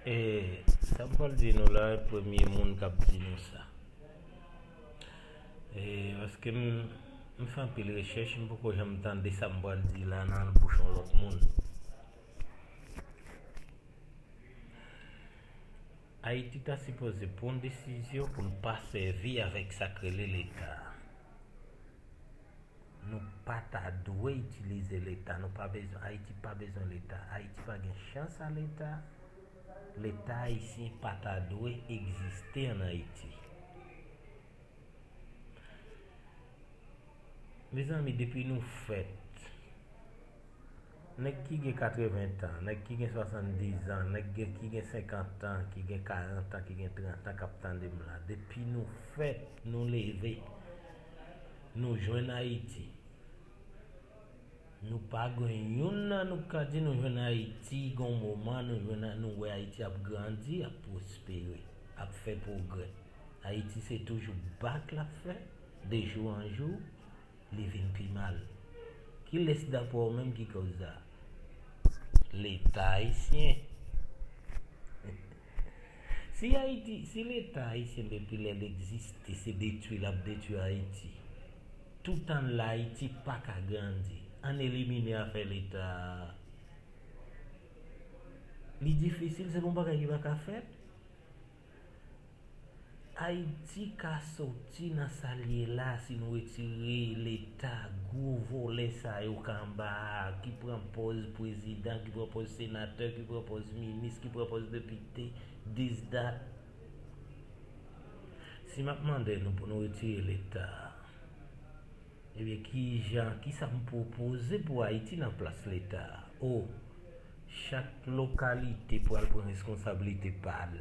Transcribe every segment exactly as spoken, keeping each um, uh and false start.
E sa m pral di nou la, premye moun k ap di nou sa. E paske m, m fè anpil rechèch, m poko janm tande sa m pral di la nan bouch yon lòt moun. Ayiti ta sipoze pran yon desizyon pou n pa sèvi avèk sa k rele Leta. Nou pa ta dwe itilize Leta. Nou pa bezwen, Ayiti pa bezwen Leta. Ayiti pa gen chans a Leta. Leta ayisyen pa ta dwe egziste ann Ayiti. Mezanmi, depi nou fèt, nèg ki gen katreven tan, nèg ki gen swasanndiz an, nèg gen, ki gen senkant an, ki gen karant an, ki gen trant an, k ap tande m la, depi nou fèt, nou leve, nou jwenn Ayiti. Nou pa gen youn nan nou k ka di nou jwenn Ayiti, gen yon moman nou jwenn, nou wè Ayiti ap grandi, ap pwospere, ap fè pwogrè. Ayiti se toujou bat l ap fè, de jou an jou, li vin pi mal. Kilès dapre w menm ki kòz sa? Leta ayisyen. Si Ayiti, si Leta ayisyen depi lè l egziste, se detwi l ap detwi Ayiti. Toutan l la, Ayiti pa ka grandi. Ann elimine afè Leta a. Li difisil, se pa yon bagay ki pa ka fèt. Ayiti ka soti nan sa l ye la si nou retire Leta, gwo vòlè sa yo k anba a, ki pran pòz prezidan, ki pran pòz senatè, ki pran pòz minis, ki pran pòz depite, this, that. Si m ap mande nou pou nou retire Leta, ebyen, ki jan, ki sa m pwopoze pou Ayiti nan plas Leta a? O, chak lokalite pral pran reskonsablite pa l.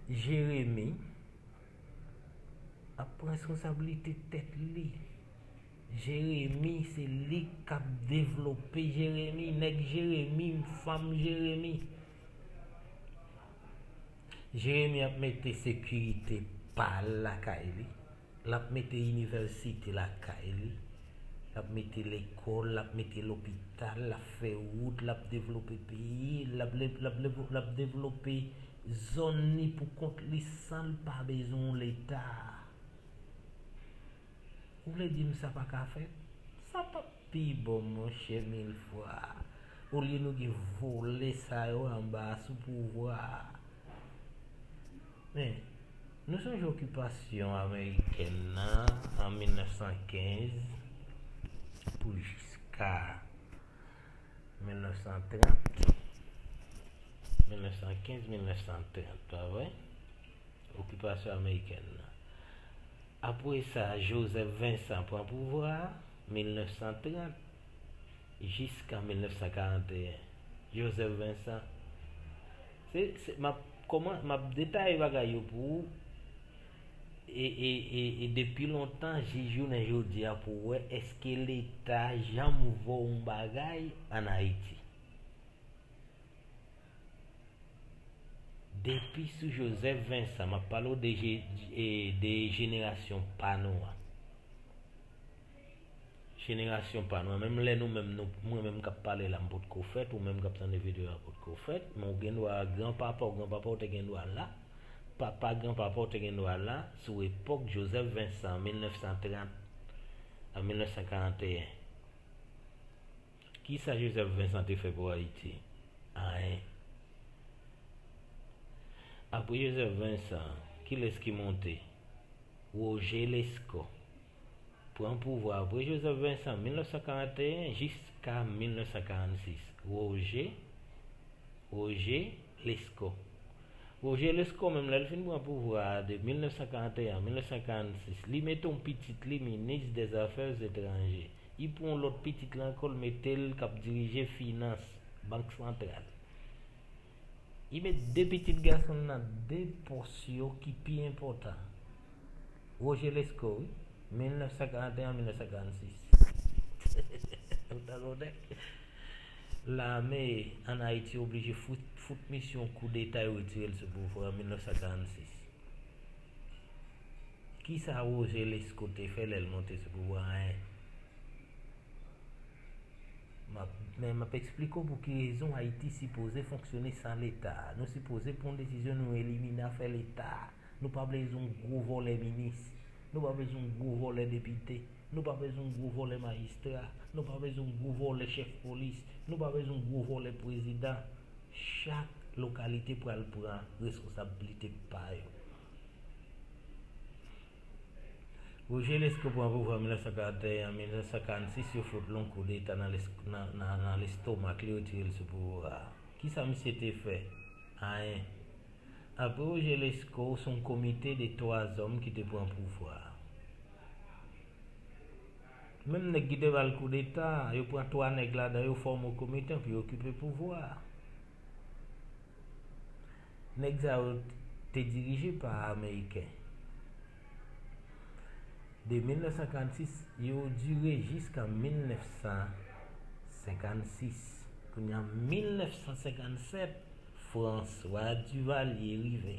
Jeremi ap pran reskonsablite tèt li. Jeremi, se li k ap devlope Jeremi, nèg Jeremi, fanm Jeremi. Jeremi ap mete sekirite pa l lakay li. L ap mete inivèsite lakay li. L ap mete lekòl, l ap mete lopital, l ap fè wout, l ap devlope peyi, l ap, l ap, l ap devlope zòn li pou kont li san l pa bezwen yon Leta. Ou vle di m sa pa ka fèt? Sa p ap pi bon, monchè, mil fwa. Olye nou gen vòlè sa yo anba a sou pouvwa a. Men, nou sonje okipasyon amerikèn nan an mil nèf san kenz pou jiska mil nèf san trant. Mil nèf san kenz, mil nèf san trant, pa vre? Okipasyon amerikèn nan. Apre sa, Joseph Vincent pran pouvwa a, mil nèf san trant jiska mil nèf san karanteyen. Joseph Vincent. Se, se, m ap kòman, m ap detaye bagay yo pou ou. E, e, e, e depi lontan, jis jounen jodi a, pou wè èske Leta janm vo yon bagay ann Ayiti. Depi sou Joseph Vincent, m ap pale w de je-, e, de jenerasyon pa nou an. Jenerasyon pa nou an, menm lè nou menm, nou, mwen menm k ap pale la, m potko fèt, ou menm k ap tande videyo a potko fèt, men w gen dwa, granpapa w, granpapa w te gen dwa la, papa granpapa w te gen dwa la, sou epòk Joseph Vincent, mil nèf san trant a mil nèf san karanteyen. Kisa Joseph Vincent te fè pou Ayiti? Anyen. Apre Joseph Vincent, kilès ki monte? Roger Lescot pran pouvwa apre Joseph Vincent, mil nèf san karanteyen jiska mil nèf san karannsis. Roger, Roger Lescot. Roger Lescot menm, lè l fin pran pouvwa a de mil nèf san karanteyen a mil nèf san karannsis, li mete yon pitit li minis dèzafè etranje. Li pran yon lòt pitit li ankò, l mete l k ap dirije finans, bank santral. Li met de pitit gason l nan de pòs yo ki pi enpòtan. Roger Lescot, wi. Mil nèf san karanteyen a mil nèf san karannsis. Ou tande yon nèg? Lame ann Ayiti oblije fout, fout misyon koudeta, yo retire l sou pouvwa an mil nèf san karannsis. Kisa Roger Lescot te fè lè l monte sou pouvwa a? Anyen. M ap Men m ap eksplike w pou ki rezon Ayiti sipoze fonksyone san Leta. Nou sipoze pran yon desizyon, nou elimine afè Leta. Nou pa bezwen yon gwo vòlè minis. Nou pa bezwen yon gwo vòlè depite. Nou pa bezwen yon gwo vòlè majistra. Nou pa bezwen yon gwo vòlè chèf polis. Nou pa bezwen yon gwo vòlè prezidan. Chak lokalite pral pran responsablite pa yo. Roger Lescot pran pouvwa mil nèf san karannteyen, mil nèf san karannsis, yo fout l yon koudeta nan, nan, nan, nan lestomak li, yo retire l sou pouvwa a. Kisa misye te fè? Anyen. Apre Roger Lescot, se yon komite de twa zòm ki te pran pouvwa a. Menm nèg ki te ba l koudeta, yo pran twa nèg ladan, yo fòme yon komite pou yo okipe pouvwa a. Nèg sa yo te dirije pa Ameriken. De mil nèf san karannsis, yo dire jiska mil nèf san senkannsis. Kounye a, mil nèf san senkannsèt, François Duvalier rive.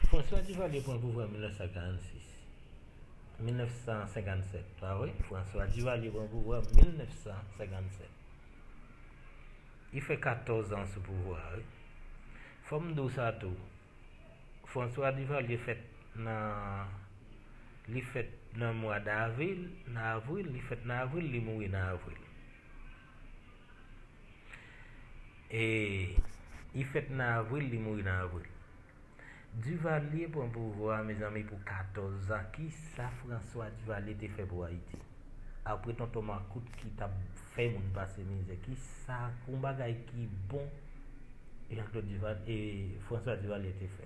François Duvalier pran pouvwa mil nèf san karannsis. Mil nèf san senkannsèt, pa vre? François Duvalier pran pouvwa mil nèf san senkannsèt. Li fè katòz an sou pouvwa a, wi. Fò m di w sa tou. François Duvalier fèt nan, li fèt nan mwa davril, nan avril, li fèt nan avril, li mouri nan avril. E, li fèt nan avril, li mouri nan avril. Duvalier pran pouvwa a, mezanmi, pou katòz an. Kisa François Duvalier te fè pou Ayiti? Apre tonton makout ki t ap fè moun pase mizè, kisa, yon bagay ki bon Jean-Claude Duval, e, François Duvalier te fè?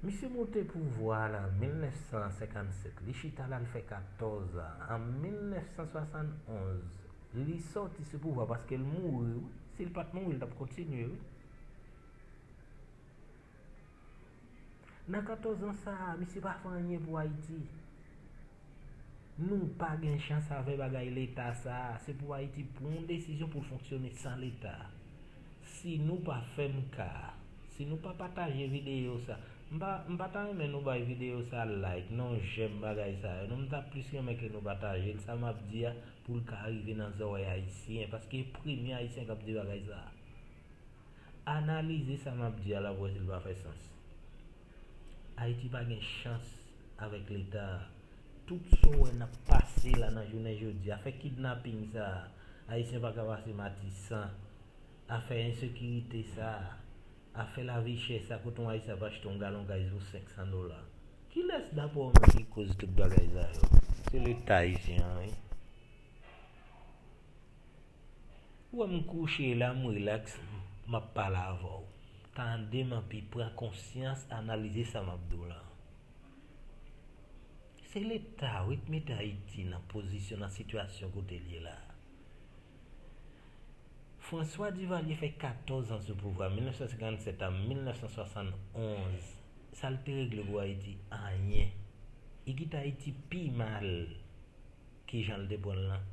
Misye monte pouvwa a la mil nèf san senkannsèt. Li chita la, l fè katòz an. An mil nèf san swasannonz, li sòti sou pouvwa paske l mouri, wi. Si l pa t mouri, l t ap kontinye, wi. Nan katòz an sa a, misye pa fè anyen pou Ayiti. Nou pa gen chans avè bagay Leta sa a. Se pou Ayiti pran yon desizyon pou l fonksyone san Leta. Si nou pa fè m ka, si nou pa pataje videyo sa, m pa, m pa ta renmen nou bay videyo sa like, non, jèm, bagay sa yo. Non, m ta plis renmen ke nou pataje l, sa m ap di a, pou l ka rive nan zòrèy Ayisyen, paske premye Ayisyen k ap di bagay sa a. Analize sa m ap di a la pou w wè si l pa fè sans. Ayiti pa gen chans avèk Leta a. Tout sa w wè n ap pase la nan jounen jodi a, afè kidnaping sa a, Ayisyen pa ka pase Matisan, afè ensekirite sa a, afè lavi chè sa a, kote yon Ayisyen ap achte yon galon gaz pou senk san dola. Kilès, dapre w menm, ki koz tout bagay sa yo? Se Leta ayisyen an, wi. Ou wè m kouche la, m rilaks, m ap pale avè w. Tande m anpi, pran konsyans, analize sa m ap di w la. Se Leta, wi, k mete Ayiti nan pozisyon, nan sitiyasyon kote l ye la. François Duvalier fè katòz an sou pouvwa, mil nèf san senkannsèt a mil nèf san swasannonz. Sa l te regle pou Ayiti? Anyen. Li kite Ayiti pi mal ke jan l te pran l lan.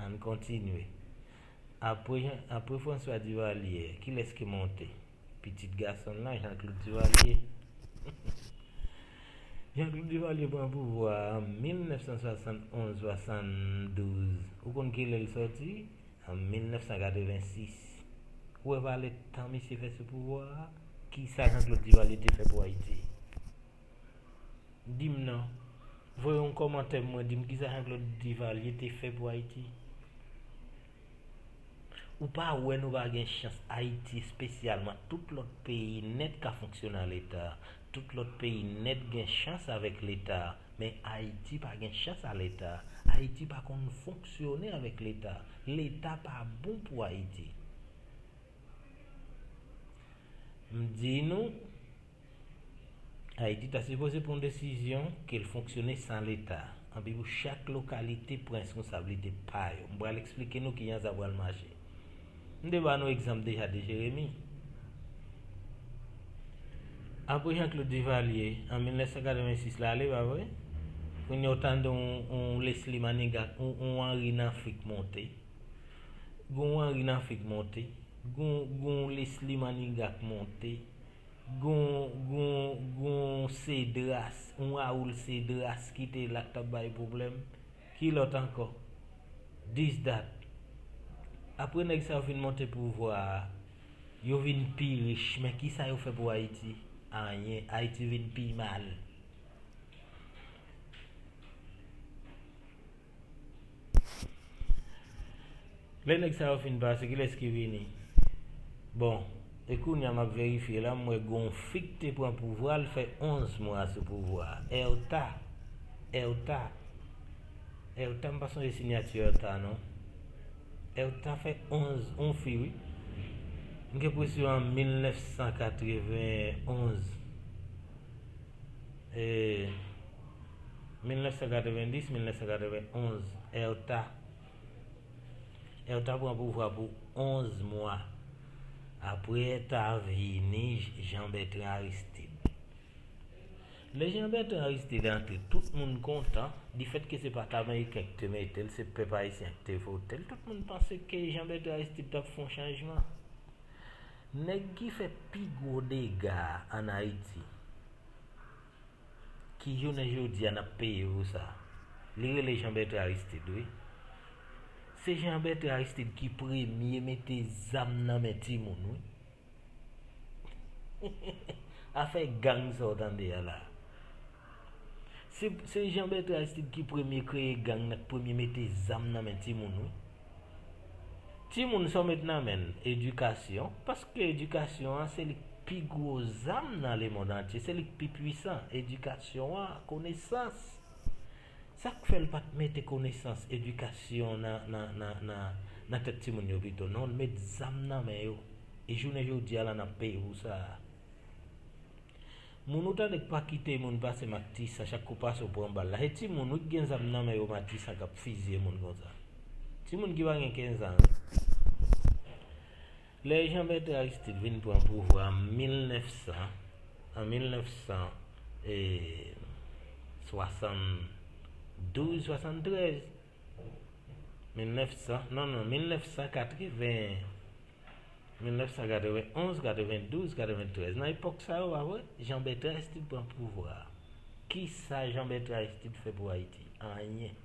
Ann kontinye. Apre, apre François Duvalier, kilès ki monte? Pitit gason l lan, Jean-Claude Duvalier. Jean-Claude Duvalier pran pouvwa a an mil nèf san swasannonz swasanndouz. Ou konn kilè l sòti? An mil nèf san katrevensis. Ou wè valè tan misye fè sou pouvwa a? Kisa Jean-Claude Duvalier te fè pou Ayiti? Di m non. Voye yon kòmantè pou mwen, di m kisa Jean-Claude Duvalier te fè pou Ayiti. Ou pa wè nou pa gen chans? Ayiti espesyalman, tout lòt peyi nèt ka fonksyone an Leta. Tout lòt peyi nèt gen chans avèk Leta. Men Ayiti pa gen chans a Leta. Ayiti pa konn fonksyone avèk Leta. Leta pa bon pou Ayiti. M di nou, Ayiti ta sipoze pran yon desizyon ke l fonksyone san Leta. Anpi pou chak lokalite pran responsablite pa yo. M pral eksplike nou kijan sa pral mache. M te ba nou egzanp deja de Jeremi. Apre Jean-Claude Duvalier, an mil nèf san katrevensis la ale, pa vre? Kounye a w tande yon, yon Leslie Manigat, yon, yon Henri Naffy k monte. Gon Henri Naffy k monte. Gon, gon Leslie Manigat k monte. Gon, gon, gon Cédras, yon Raoul Cédras ki te la k t ap bay pwoblèm. Ki lòt ankò? Dis dat. Apre nèg sa yo fin monte pouvwa a, yo vin pi rich. Men kisa yo fè pou Ayiti? Anyen. Ayiti vin pi mal. Lè nèg sa yo fin pase, kilès ki vini? Bon, e kounye a m ap verifye la, m wè gen yon fi k te pran pouvwa, l fè onz mwa sou pouvwa a. Èrta. Èrta. Èrta, m pa sonje siyati Èrta non. Èrta fè onz, yon fi wi. M gen enpresyon an mil nèf san katreven onz. E, mil nèf san katreven dis, mil nèf san katreven onz, Èrta. Èrta pran pouvwa pou onz mwa. Apre Èrta vini Jean Bertrand Aristide. Lè Jean Bertrand Aristide antre, tout moun kontan, difèt ke se pa t Ameriken ki te mete l, se pèp ayisyen ki te vote l, tout moun panse ke Jean Bertrand Aristide t ap fè yon chanjman. Nèg ki fè pi gwo dega ann Ayiti, ki jounen jodi a n ap peye pou sa, li rele Jean Bertrand Aristide wi. Se Jean Bertrand Aristide ki premye mete zam nan men timoun wi. Afè gang sa w tande a la. Se, se Jean Bertrand Aristide ki premye kreye gang nan, k premye mete zam nan men timoun wi. Timoun sa w met nan men l, edikasyon, paske edikasyon an se li k pi gwo zam nan lemonn antye, se li k pi pwisan, edikasyon an, konesans. Sa k fè l pa t mete konesans, edikasyon nan, nan, nan, nan, nan tèt timoun yo pito? Non, l met zam nan men yo. E jounen jodi a la, n ap peye pou sa. Moun ou tande k pa kite moun pase Matisan, chak kou pase w pran bal la. Se timoun wi k gen zam nan men yo Matisan k ap fizye moun konsa. Timoun ki pa gen kenz an. Lè Jean Bertrand Aristide vin pran pouvwa an mil nèf san, an mil nèf san swasanndouz, swasanntrèz, mil nèf san, non, non, mil nèf san katreven, mil nèf san katreven onz, katreven douz, katreven trèz. Nan epòk sa yo, pa vre? Jean Bertrand Aristide pran pouvwa a. Kisa Jean Bertrand Aristide fè pou Ayiti? Anyen.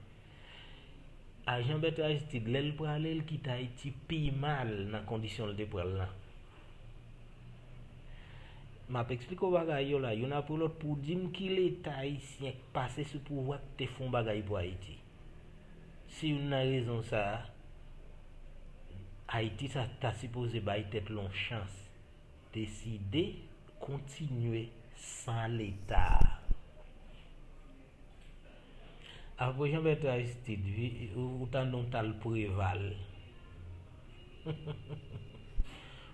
A Jean Bertrand Aristide, lè l prale, l kite Ayiti pi mal nan kondisyon l te pran l lan. M ap eksplike w bagay yo la, youn apre lòt, pou w di m ki Leta ayisyen k pase sou pouvwa k te fè yon bagay pou Ayiti. Se youn nan rezon sa a, Ayiti sa ta sipoze bay tèt l yon chans, deside kontinye san Leta a. Apre Jean Bertrand Aristide, vi-, ou, ou tande yon tal Preval.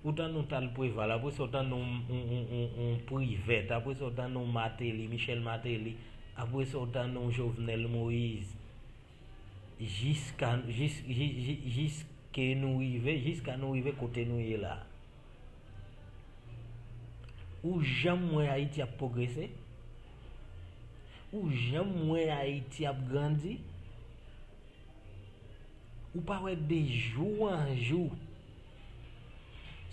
Ou tande yon tal Preval, apre sa ou tande yon, yon, yon, yon, yon Privert, apre sa ou tande yon Martelly, Michel Martelly, apre sa ou tande yon Jovenel Moïse. Jiska, jis, ji-, ji-, jiske nou rive, jiska nou rive kote nou ye la. Ou janm wè Ayiti ap pwogrese? Ou janm wè Ayiti ap grandi? Ou pa wè de jou an jou,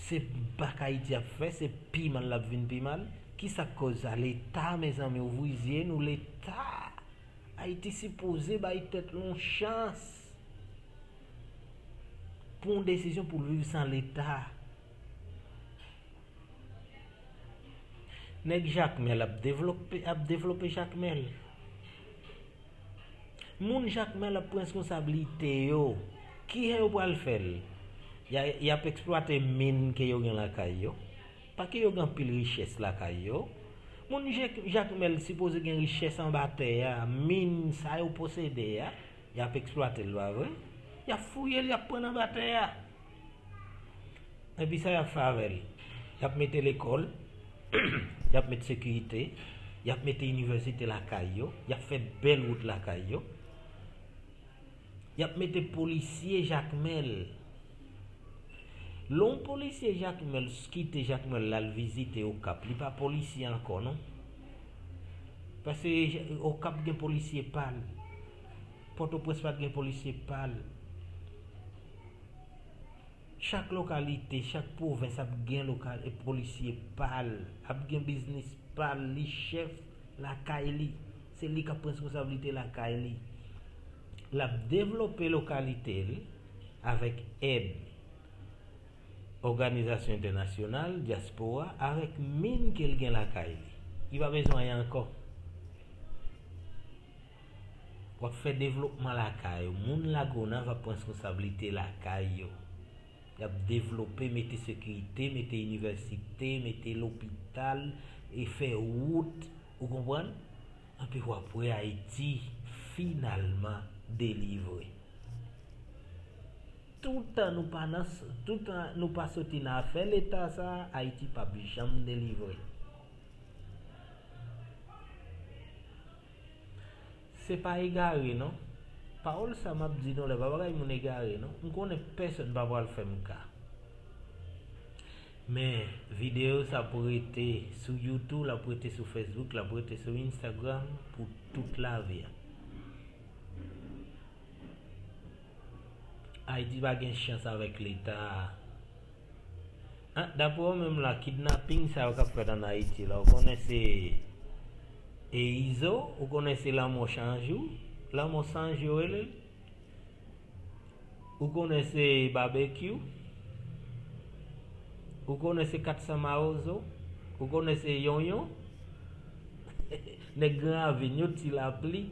se bak Ayiti ap fè, se pi mal l ap vin pi mal? Kisa k kòz sa? Leta, mezanmi, ouvri zye nou, Leta. Ayiti sipoze bay tèt l yon chans pou yon desizyon pou l viv san Leta. Nèg Jakmèl ap devlope, ap devlope Jakmèl. Moun Jakmèl ap pran reskonsablite yo. Kijan yo pral fè l? Y a, y ap eksplwate min ke yo gen lakay yo. Paske yo gen anpil richès lakay yo. Moun Jak-, Jakmèl sipoze gen richès anba tè a, min sa yo posede a. Y ap eksplwate l, pa vre? Y ap fouye l, y ap pran anba tè a. Epi sa y ap fè avè l? Y ap mete lekòl, y ap mete sekirite, y ap mete inivèsite lakay yo, y ap fè bèl wout lakay yo, y ap mete polisye Jakmèl. Lè yon polisye Jakmèl kite Jakmèl l al vizite Okap, li pa polisye ankò, non. Paske Okap gen polisye pa l. Pòtoprens pa t gen polisye pa l. Chak lokalite, chak pwovens ap gen lokal, e, polisye pa l, ap gen biznis pa l, li chèf lakay li. Se li k ap pran responsablite lakay li. L ap devlope lokalite l avèk èd òganizasyon entènasyonal, dyaspora, avèk min ke l gen lakay li. Li pa bezwen anyen ankò. W ap fè devlopman lakay ou. Moun Lagonav ap pran responsablite lakay yo. Y ap devlope, mete sekirite, mete inivèsite, mete lopital, e fè wout, ou konprann? Anpi w ap wè Ayiti finalman delivre. Toutan nou pa nan, toutan nou pa soti nan afè Leta sa, Ayiti p ap janm delivre. Se pa egare non. Pawòl sa m ap di nou la, pa bagay moun egare non. M konnen pèsonn pa pral fè m ka. Men, videyo sa ap rete sou YouTube, l ap rete sou Facebook, l ap rete sou Instagram pou tout lavi a. Ayiti pa gen chans avèk Leta a. Ah, dapre w menm la, kidnaping sa yo k ap fèt ann Ayiti la, ou konnen se Eizo, ou konnen se Lanmò Sanjou, Lanmò Sanjou yo rele l? Ou konnen se Babekyou? Ou konnen se Kat San Mawozo? Ou konnen se Yonyon? Nèg Gran Ravin yo, Ti Lapli.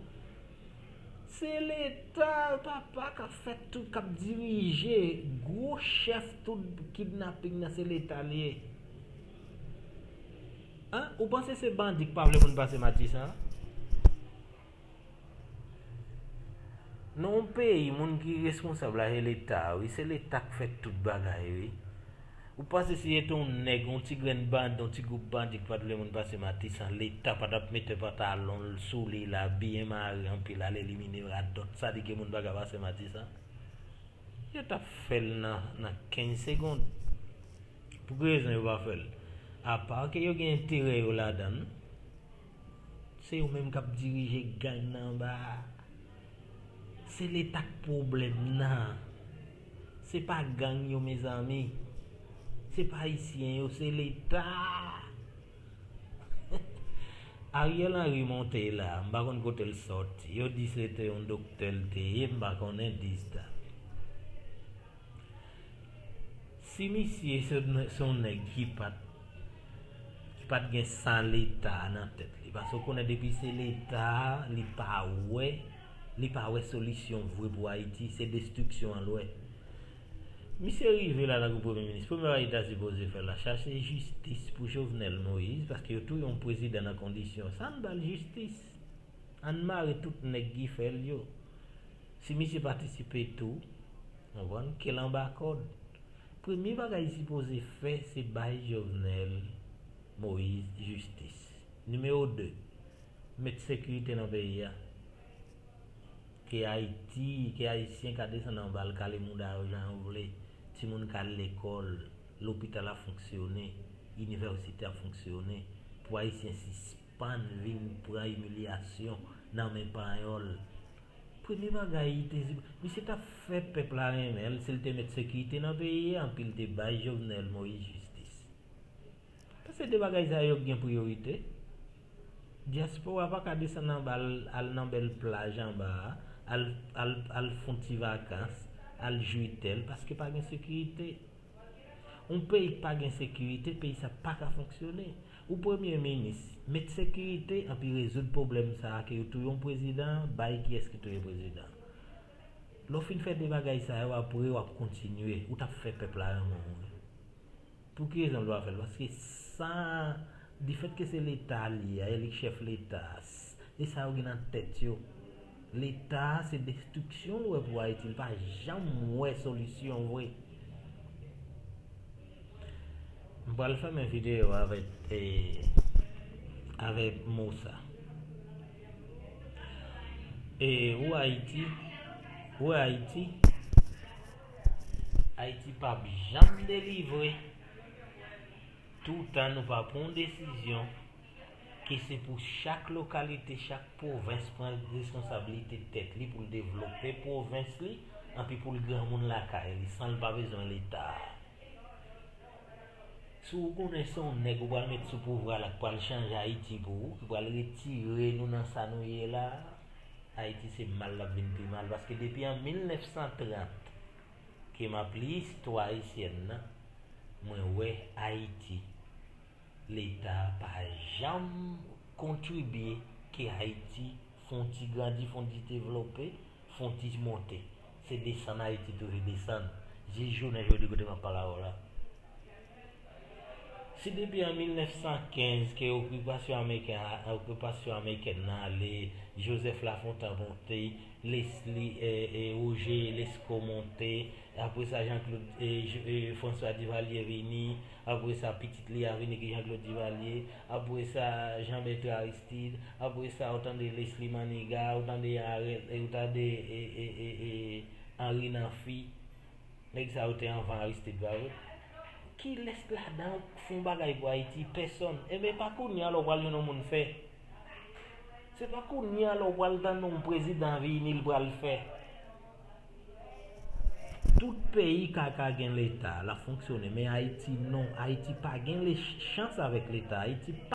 Se Leta, papa, k ap fè tout, k ap dirije. Gwo chèf tout kidnaping nan, se Leta l ye. An, ou panse se bandi k pa vle moun pase Matisan? Nan yon peyi, moun ki responsab la se Leta, wi. Se Leta k fè tout bagay, wi. Ou panse si se te yon nèg, yon ti grenn bandi, yon ti gwoup bandi ki pa t vle moun pase Matisan, Leta pa t ap mete pantalon l sou li la, byen mare anpil, al elimine radòt sa di ke moun pa ka pase Matisan? Yo t ap fè l nan, nan kenz segonn. Pou ki rezon yo pa fè l? Apa ke yo gen enterè yo ladan l? Se yo menm k ap dirije gang nan anba a. Se Leta k pwoblèm nan. Se pa gang yo, mezanmi. Se pa Ayisyen yo, se Leta. Ariel Henry monte la, m pa konn kote l sòti. Yo di se te yon doktè l te ye, m pa konnen dis dat. Si misye se, se yon nèg ki pa t, ki pa t gen san Leta nan tèt li, paske w konnen depi se Leta, li pa wè, li pa wè solisyon vre pou Ayiti, se destriksyon an l wè. Misye rive la tankou premye minis, premye bagay li ta sipoze fè la, chache jistis pou Jovenel Moïse, paske yo touye yon prezidan nan kondisyon sa, ann ba l jistis. Ann mare tout nèg ki fè l yo. Si misye patisipe tou, konprann, ke l anba kòd. Premye bagay li sipoze fè, se bay Jovenel Moïse jistis. Nimewo de, met sekirite nan peyi a. Ke Ayiti, ke Ayisyen ka desann anba l, kale mouda yo jan yo vle. Timoun ka al lekòl, lopital ap fonksyone, inivèsite ap fonksyone. Pou Ayisyen sispann vin pran imilyasyon nan men panyòl. Premye bagay li te, misye t ap fè pèp la renmen l si l te met sekirite nan peyi a, anpi l te bay Jovenel Moïse jistis. Paske de bagay sa yo k gen priyorite. Dyaspora pa ka desann anba al, al nan bèl plaj anba a, al, al, al fè yon ti vakans, al jwi tèl, paske pa gen sekirite. Yon peyi k pa gen sekirite, peyi sa pa ka fonksyone. Ou premye minis, met sekirite, anpi rezoud pwoblèm sa a, ke yo touye yon prezidan, bay kiyès ki touye prezidan. Lè w fin fè de bagay sa yo, apre w ap kontinye, ou t ap fè pèp la renmen w, wi. Pou ki rezon l pa fè l? Paske sa, difèt ke se Leta li ye, e li k chèf Leta, s-, e sa yo gen nan tèt yo. Leta se destriksyon l wè pou Ayiti, li pa janm wè solisyon vre. M pral fèmen videyo avèk, e, avèk mo sa. E, ou Ayiti, ou Ayiti, Ayiti p ap janm delivre toutan nou pa pran yon desizyon ke se pou chak lokalite, chak pwovens pran responsablite tèt li pou l devlope pwovens li, anpi pou l granmoun lakay li, san l pa bezwen Leta. Si w konnen se yon nèg ou pral met sou pouvwa la k pral chanje Ayiti pou ou, ki pral retire nou nan sa nou ye la, Ayiti se mal l ap vin pi mal, paske depi an mil nèf san trant ke m ap li istwa ayisyèn nan, mwen wè Ayiti, Leta pa janm kontribye ke Ayiti fè on ti grandi, fè on ti devlope, fè on ti monte. Se desann Ayiti toujou desann. Jis jounen jodi kote m ap pale avè w la. Si depi an mil nèf san kenz ke okipasyon ameriken, okipasyon amerikèn nan ale, Joseph Lafontant monte, Leslie, e, e, Roger Lescot monte, apre sa Jean-Claude, e, François Duvalier vini, apre sa pitit li a vini ki Jean-Claude Duvalier, apre sa Jean Bertrand Aristide, apre sa ou tande Leslie Manigat, ou tande Arel, e, ou tande, e, e, e, e, Henri Namphy. Nèg sa yo te anvan Aristide, pa vre? Kilès ladan yo fè yon bagay pou Ayiti? Pèsonn. Enben, pa kounye a lè w pral jwenn yon moun fè. Se pa kounye a lè w pral tande yon prezidan vini, l pral fè. Tout peyi ka, ka gen Leta, l ap fonksyone, men Ayiti non. Ayiti pa gen le chans avèk Leta. Ayiti pa